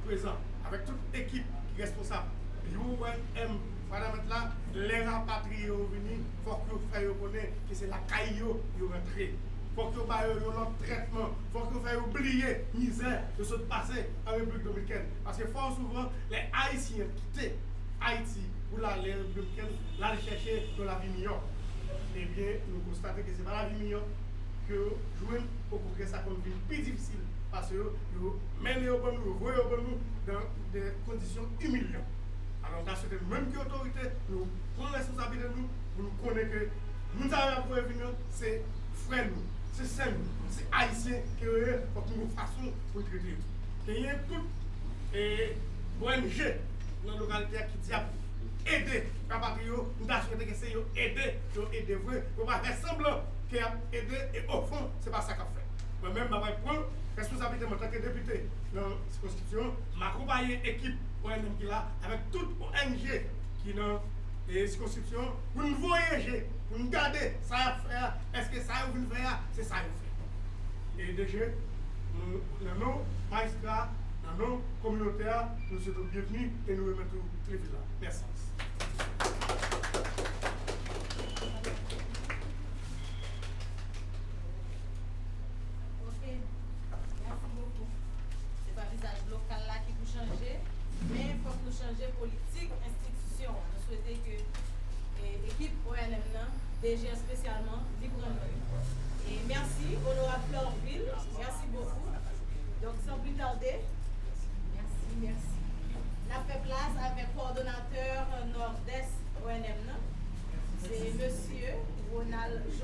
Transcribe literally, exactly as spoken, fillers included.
Prezan, avèk tout ekip ki responsab biwo O N M Wanament la, lè rapatriye yo vini, fòk yo fè yo konnen ke se lakay yo yo rantre. Fòk yo ba yo yon lòt trètman. Fòk yo fè yo bliye mizè yo sot pase an Repiblik Dominikèn. Paske fò souvan, lè Ayisyen kite Ayiti pou l ale an Repiblik Dominikèn, l al chèche yon lavi miyò. Ebyen, nou konstate ke se pa lavi miyò ke yo jwenn, okontrè, sa konn vin pi difisil, paske yo, yo mennen yo ban nou, yo voye yo ban nou nan de kondisyon imilyan. Alò, m ta swete nou menm ki otorite, nou pran responsablite nou, pou nou konnen ke moun sa yo ap voye vin yo, se frè nou, se sè nou, se Ayisyen ke yo ye, fòk nou gon fason pou n trete yo. Genyen tout, e, O N G nan lokalite a ki di ap ede rapatriye yo, m ta swete ke se yo ede, yo ede vre, yo pa fè sanblan ke y ap ede, e ofon, se pa sa k ap fèt. Mwen menm, m ap pran responsablite m antanke depite nan sikonskripsyon, m akonpaye ekip O N M ki la, avèk tout O N G ki nan, e, sikonskripsyon, pou n voye je, pou n gade sa y ap fè a, èske sa yo vin fè a, se sa yo fè. E D G, nou, nan non majistra, nan non kominote a, nou swete w byenvni e nou remèt ou tribin la. Mèsi. Ok. Mèsi bokou. Se pa vizaj lokal la ki pou chanje, men fòk nou chanje politik enstitisyon an. Nou swete ke, e, ekip O N M nan, D G espesyalman, li pran nòt. E mèsi, onorab Florvil, mèsi bokou. Donk, san pli tade, mèsi, mèsi. N ap fè plas avèk kowòdonatè Nòdès O N M nan, se mesye Ronald Joseph.